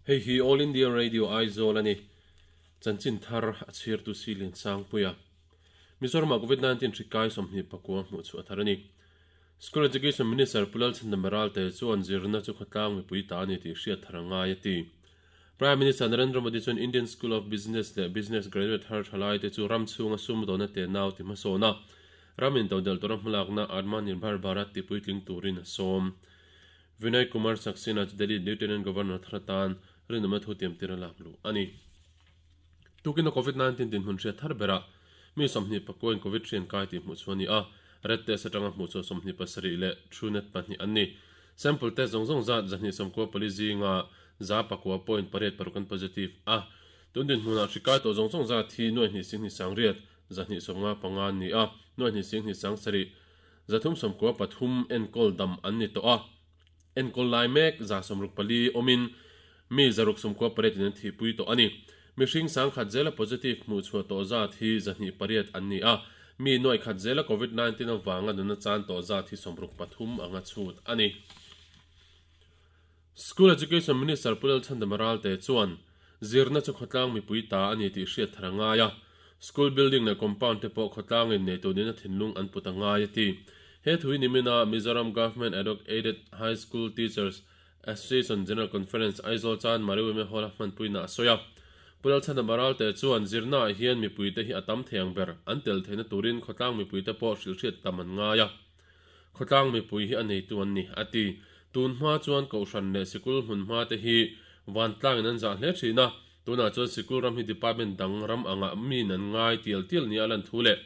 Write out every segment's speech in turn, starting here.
Hei hi All India Radio Aizawl a ni. Chanchin thar a chhirtu si Liansangpuia. Mizoramah Covid-19 hri kai 29 hmuh chhuah thar a ni. School Education Minister Pu Lalchhandama Ralte chuan zirna chu khawtlang mipui ta a ni tih hriat thar a ngai a ti. Prime Minister Narendra Modi chuan Indian School of Business leh Business Graduate thar thalaite chu ram chhunga sumdawna tenau ti hmasawn a, ram intodelh tura hmalakna Atmanirbhar Bharat ti puitling turin a sawm. Vinay Kumar Saxena chu Delhi Lieutenant Governor thar atan rinawmna thu tiamtir a lak luh a ni. Tukin a Covid-19 dinhmun hriat thar berah mi 29 in Covid hri an kai tih hmuh chhuah a ni a, red test atanga hmuh chhuah 27 leh Truenat pahnih an ni. Sample test zawng zawng zat 294 zinga 9.86 an positive a. Tun dinhmunah hri kai tawh zawng zawng zat hi nuai hnih sing hnih sang riat, 295 an ni a, nuai hnih sing hnih sang sarih, 393 enkawl dam an ni tawh a. Enkawl lai mek 64 awmin mi 698 in an thihpui tawh a ni. Mihring sangkhat zela positive hmuh chhuah tawh zat hi 208 an ni a, mi nuai khat zela Covid-19 avanga nuna chan tawh zat hi 63 anga chhut a ni. School Education Minister Pu Lalchhandama Ralte chuan zirna chu khawtlang mipui ta a ni tih hriat thar a ngai a, school building leh compound te pawh khawtlangin nei tunin a thinlung an put a ngai a ti. He thui nimina Mizoram Government Ad Hoc Aided High School Teachers Association General Conference Aizawl Chan Mariwime Hall-a hmanpuina a sawi a. Pu Lalchhandama Ralte chuan zirnaah hian mipuite hi a tam thei ang ber an tel theihna turin khawtlang mipuite pawh hrilhhriat tam an ngai a. Khawtlang mipui hi a neitu an ni, a ti. Tun hma chuan Kohhran leh sikul hmun hma te hi vantlangin an zah hle thin a, tunah chuan sikul ram hi department dang ram angah miin an ngai tial tial nia a lan thu leh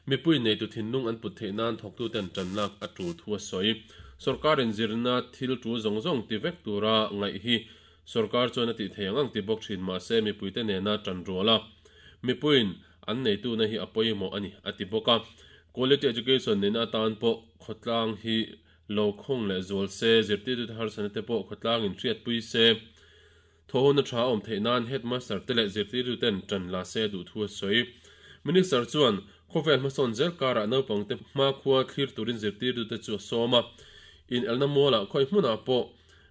mipui neitu thinlung an put theih nan thawktuten tan lak a tul thu a sawi. Sorkarin zirna thil tul zawng zawng ti vek tura ngaih hi sorkar chuan a tih thei ang ang ti bawk thin mahse mipuite nena tan rual a, mipuiin an neituna hi a pawimawh a ni, a ti bawk a. Quality education neihna atan pawh khawtlang hi lo khawng leh zual se, zirtirtute harsatna te pawh khawtlangin hriatpui se, thawhhona tha a awm theih nan headmaster te leh zirtirtuten tan la se duh thu a sawi. Minister chuan khawvel hmasawn zel karah naupangte hmakhua thlir turin zirtirtute chu a sawm a, inelna mualah khawi hmunah pawh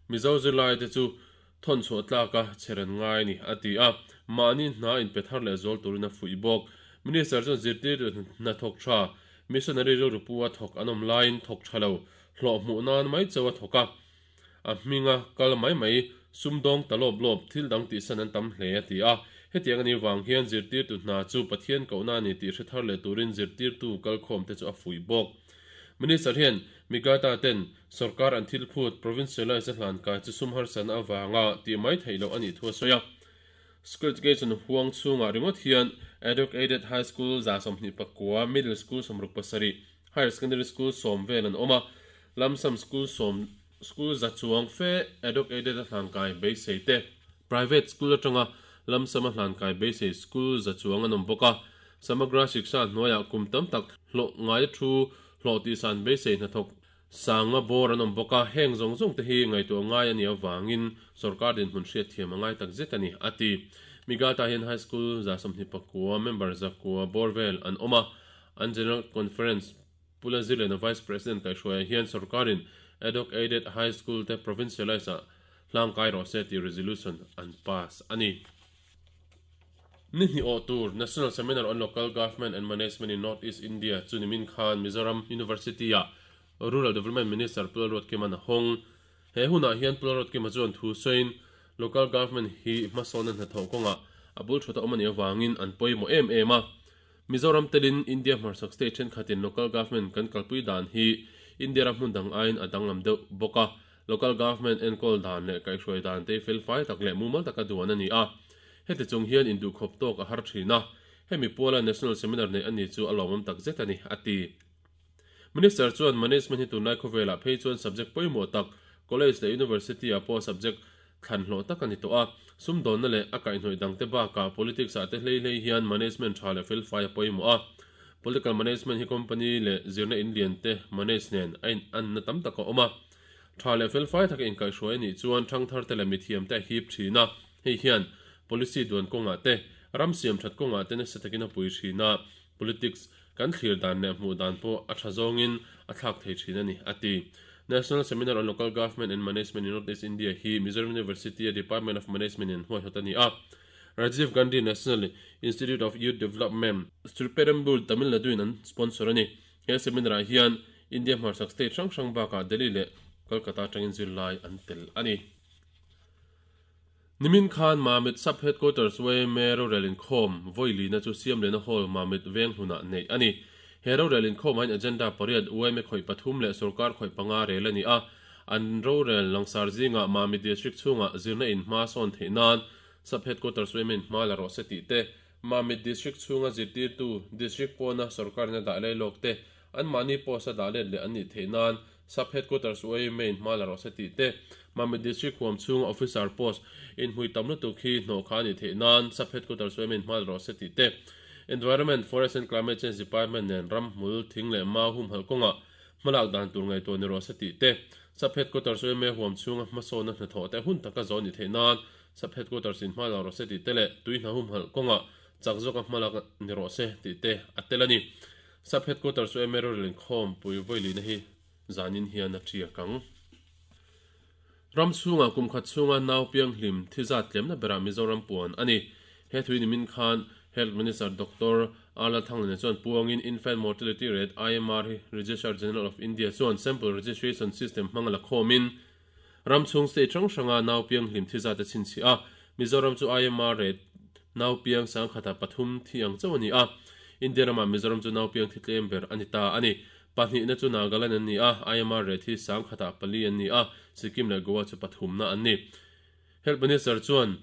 Mizo zirlaite chu Thawn chhuah tlaka chher an ngai a ni, a ti a. Mahni hna inpe thar leh zual turin a fuih bawk. Minister chuan zirtirtu hnathawk tha, missionary rilru pu a thawk an awm laiin thawk tha lo, hlawh hmuh nan mai chauh a thawk a. A hminga kal mai mai, sumdawng ta lawp lawp, thil dang tihsan an tam hle, a ti a. Hetiang a nih vang hian zirtirtu hna chu Pathian kohna a ni tih hre thar leh turin zirtirtu kalkhawmte chu a fuih bawk. Minister hian Migata ten Sorkar an thil phut provincialise a hlan kai chu sum harsatna avanga tih mai theih loh a nih thu a sawi a. School education huang chhungah ringawt hian Ad Hoc Aided High School 29, Middle School 67, Higher Secondary School sawm vel an awm a, Lamsam School sawm school za chuang fe Ad Hoc Aided a hlan kai beisei te, Private School atanga Lamsam a hlan kai beisei school za chuang an awm bawk a. Samagra Shiksha hnuaiah kum tam tak hlawh ngai thu hlawh tihsan beisei hnathawk Sanga bawr an awm bawk a, heng zawng zawng te hi ngaihtuah ngai a nih avangin sorkar dinhmun hriatthiam a ngai tak zet a ni, a ti. Migata hian High School 29 member zakua bawr vel an awm a, an General Conference Pu Lazirliana Vice President kaihhruaiah hian sorkarin Ad Hoc Aided High School te provincialise-ah hlangkai rawh se tih resolution an pass a ni. Ni hnih awh tur National Seminar on Local Government and Management in North East India chu nimin khan Mizoram University-ah Rural Development Minister Pu Lalruatkima'n a hawng. He hunah hian Pu Lalruatkima chuan thu sawiin Local Government hi hmasawnna hnathawh kawngah a bul thawt a awm a nih avangin an pawimawh em em a. Mizoram telin India hmarchhak state thenkhatin Local Government kan kalpui dan hi India ram hmun dang aiin a danglam deuh bawk a. Local Government enkawl dan leh kaihhruai dan te felfai tak leh mumal taka duan a ni a. Heti chung hian induhkhawp tawk a har thin a, hemi puala National Seminar neih a ni chu a lawmawm tak zet a ni, a ti. Minister chuan Management hi tunlai khawvelah phei chuan subject pawimawh tak, College leh University ah pawh subject thlan hlawh tak a ni tawh a. Sumdawnna leh a kaihhnawih dangte bakah Politics ah te hlei hlei hian Management tha leh felfai a pawimawh a. Political Management hi company leh zirna in lian te manage nen a in anna tam tak a awm a. Tha leh felfai taka inkaihhruai a nih chuan thangthar te leh mithiam te a hip thin a, hei hian policy duan kawngah te, ram siam that kawngah te nasa takin a pui thin a, politics kan thlir dan leh hmuh dan pawh a tha zawngin a thlak thei thin a ni, a ti. National Seminar on Local Government and Management in North East India hi Mizoram University-a Department of Management in huaihawt a ni a. Rajiv Gandhi National Institute of Youth Development, Sriperumbudur, Tamil Nadu-in an sponsor a ni. He seminar-ah hian India hmarchhak state hrang hrang bakah Delhi leh Kolkata atangin zirlai an tel a ni. Nimin khan Mamit Sub Headquarters yma rorel inkhawm vawi lina chu Siamliana Hall Mamit veng hlunah neih a ni. He rorel inkhawmah hian agenda pariat yma khawih pathum leh sorkar khawih panga rel a ni a. An rorel langsar zingah Mamit District chhungah zirna in hma sawn theih nan Sub Headquarters yma in hma la rawh se tih te, Mamit District chhunga zirtirtu District pawna sorkarin a dah lei lawk te, anmahni post a dah let leh an nih theih nan Sub Headquarters yma in hma la rawh se tih te, Mamit District huam chhunga Officer post inhmui tam lutuk hi hnawh kha a nih theih nan Sub Headquarters yma in hma la rawh se tih te, Environment, Forest and Climate Change Department nen ram hmul, thing leh mau humhalh kawngah hmalak dan tur ngaihtuah ni rawh se tih te, Sub Headquarters yma huam chhunga hmasawnna hnathawh te hun taka zawh a nih theih nan Sub Headquarters in hma la rawh se tih te leh tui hna humhalh kawngah chak zawka hma lak ni rawh se tih te a tel a ni. Sub Headquarters chu Emerald inkhawmpui vawilihna hi zanin hian a ṭiak ang. Ram chhungah kum khat chhunga nau pianghlim thi zat tlemna berah Mizoram puan a ni. He thui nimin khan Health Minister Doctor Arla Thanglene chuan puangin Infant Mortality Rate, IMR, hi Registrar General of India chuan Sample Registration System hmanga la khawmin Ram chhung state hrang hranga nau pianghlim thi zat a chhinchhiah a, Mizoram chu IMR rate nau piang sangkhata pathum thi ang chauh a ni a. India ramah Mizoram chu nau piang thi tlem ber a ni ta a ni. Pahnihna chu Nagaland an ni a, IMR rate hi sangkhatah pali an ni a, Sikkim leh Goa chu pathumna an ni. Health Minister chuan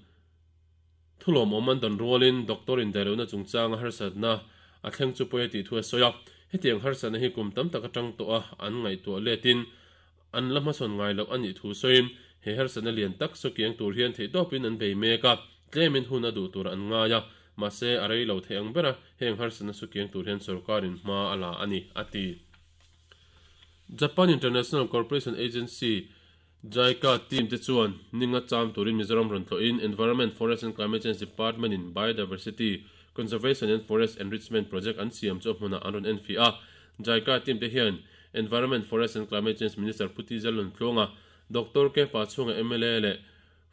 thulawmawm an dawn rualin doctor indaihlohna chungchanga harsatna a thleng chu pawi a tih thu a sawi a. Hetiang harsatna hi kum tam tak atang tawh a an ngaihtuah letin An la hmasawn ngai loh a nih thu sawiin, he harsatna lian tak sawkiang tur hian theihtawpin an bei mek a, tlemin hun a duh tur an ngai a, mahse a rei lo thei ang ber a, heng harsatna sawkiang tur hian sorkarin hma a la a ni, a ti. Japan International Cooperation Agency, JICA, team te chuan ninga cham turin Mizoram rawn tlawhin Environment, Forest and Climate Change Department in Biodiversity Conservation and Forest Enrichment Project an siam chu a hmunah an rawn enfiah a, JICA team te hian Environment, Forest and Climate Change Minister Pu T Lalnuntluanga, Doctor K Pachhunga mla leh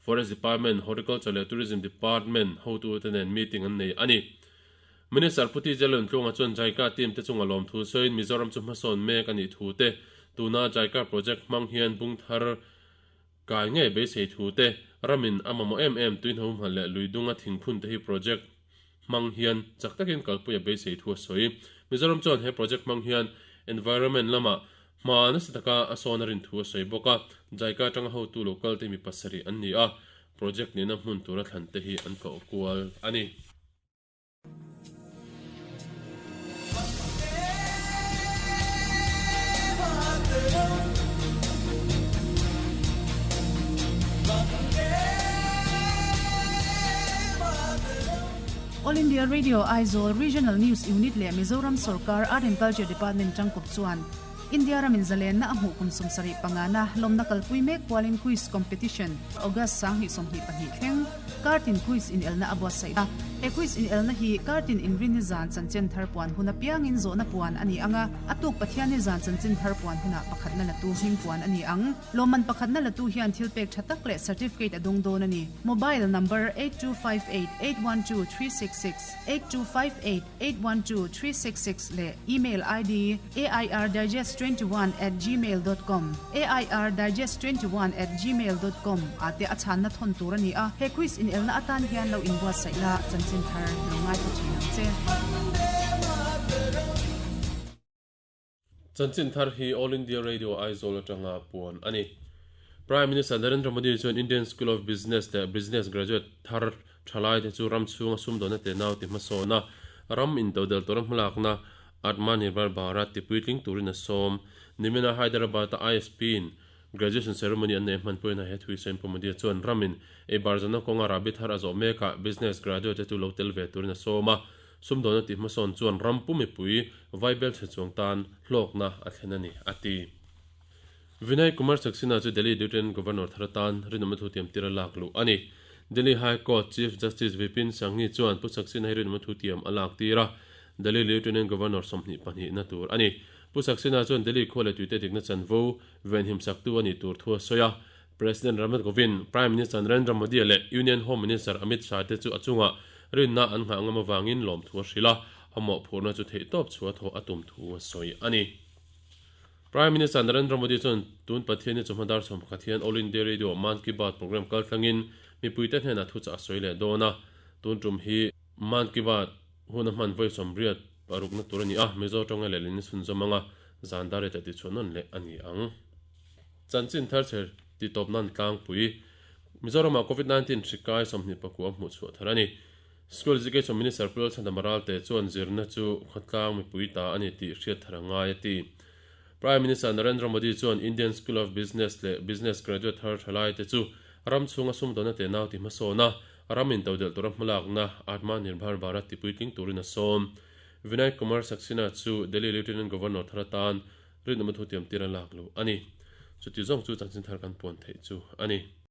Forest Department, Horticulture leh Tourism Department hotute nen meeting an nei a ni. Minister Pu T Lalnuntluanga chuan JICA team te chunga lawmthu sawiin Mizoram chu hmasawn mek a nih thu te, tuna JICA project hmang hian bung thar kai ngei beisei thu te, ramin a mamawh em em tuihna humhalh leh lui dunga thingphun te hi project hmang hian chak takin kalpui a beisei thu a sawi. Mizoram chuan he project hmang hian environment lamah hma nasa taka a sawn a rin thu a sawi bawk a, JICA atanga hotu local te mi pasarih an ni a, project nihna hmun tura thlan te hi an tlawh kual a ni. All India Radio Aizawl Regional News Unit leh Mizoram Sorkar Art and Culture Department tangkawp chuan India ramin zalenna a hmuh kum 75 na lawmna kalpui mek kualin Quiz Competition August 2022 thleng Kartin Quiz inelna a buatsaih a. He quiz inelna hi kartin inrinni zan chanchin thar puan hun apiangin zawhna puan a ni ang a, a tuk Pathianni zan chanchin thar puan hunah pakhatna latu hming puan a ni ang. Lawmman pakhatna latu hian thil pek tha tak leh certificate a dawng dawn a ni. Mobile number 8258812366, 8258812366 leh email ID airdigest21@gmail dot com, airdigest21@gmail dot com ah te a chhanna thawn tur a ni a. He quiz inelna atan hian lo inbuatsaih la, chanchin thar lo ngaithla thin ang che. Chanchin thar hi All India Radio Aizawl atanga puan a ni. Prime Minister Narendra Modi chuan Indian School of Business leh Business Graduate thar thalai te chu ram chhunga sumdawnna te nau ti hmasawn a, ram intodelh tura hmalakna Atmanirbhar Bharat ti puitling turin a sawm. Nimina Hyderabad-a ISP in Graduation Ceremony an neih hman pawhin a he thui sawiin Pu Modi chuan ramin ei barzana kawnga rahbi thar a zawh mekah Business Graduate te chu lo tel ve turin a sawm a. Sumdawnna tih hmasawn chuan ram pu mipui vaibel chhe chuang tan hlawkna a thlen a ni, a ti. Vinay Kumar Saxena chu Delhi Lieutenant Governor thar atan rinawmna thutiam tir a lak luh a ni. Delhi High Court Chief Justice Vipin Sanghi chuan Pu Saxena hi rinawmna thutiam a lak tir a, Delhi Lieutenant Governor 22 na tur a ni. Pu Saxena chuan Delhi khua leh tuite dikna chanvo venhim saktu a nih tur thu a sawi a. President Ramnath Kovind, Prime Minister Narendra Modi leh Union Home Minister Amit Shah te chu a chungah rinna an nghah ngam avangin lawmthu a hrilh a, a mawhphurhna chu theihtawp chhuah thawh a tum thu a sawi a ni. Prime Minister Narendra Modi chuan tun Pathianni chawhma dar 11 hian All India Radio Mann Ki Baat programme kaltlangin mipuite hnenah thuchah a sawi leh dawn a. Tun tum hi Mann Ki Baat hun a hman vawi 86 na tur a ni a, Mizo tawnga lehlin chhunzawm anga zan dar reta tichhuah nawn leh a ni ang. Chanchin thar chher titawp nan tlangpui Mizoramah Covid 19 hri kai 24 a hmuh chhuah thar a ni. School Education Minister Pu Lalchhandama Ralte chuan zirna chu khawtlang mipui ta a ni tih hriat thar a ngai a ti. Prime Minister Narendra Modi chuan Indian School of Business leh Business graduate thar thalai te chu ram chhunga sumdawnna te nau ti hmasawn a, ram intodelh tura hmalakna Atma Nirbhar Bharat tipuitling turin a sawm. Vinay Kumar Saxena chu Delhi Lieutenant Governor thar atan rinawmna thutiam tir a lak luh a ni. Chuti zawng chu chanchin thar kan puan theih chu a ni.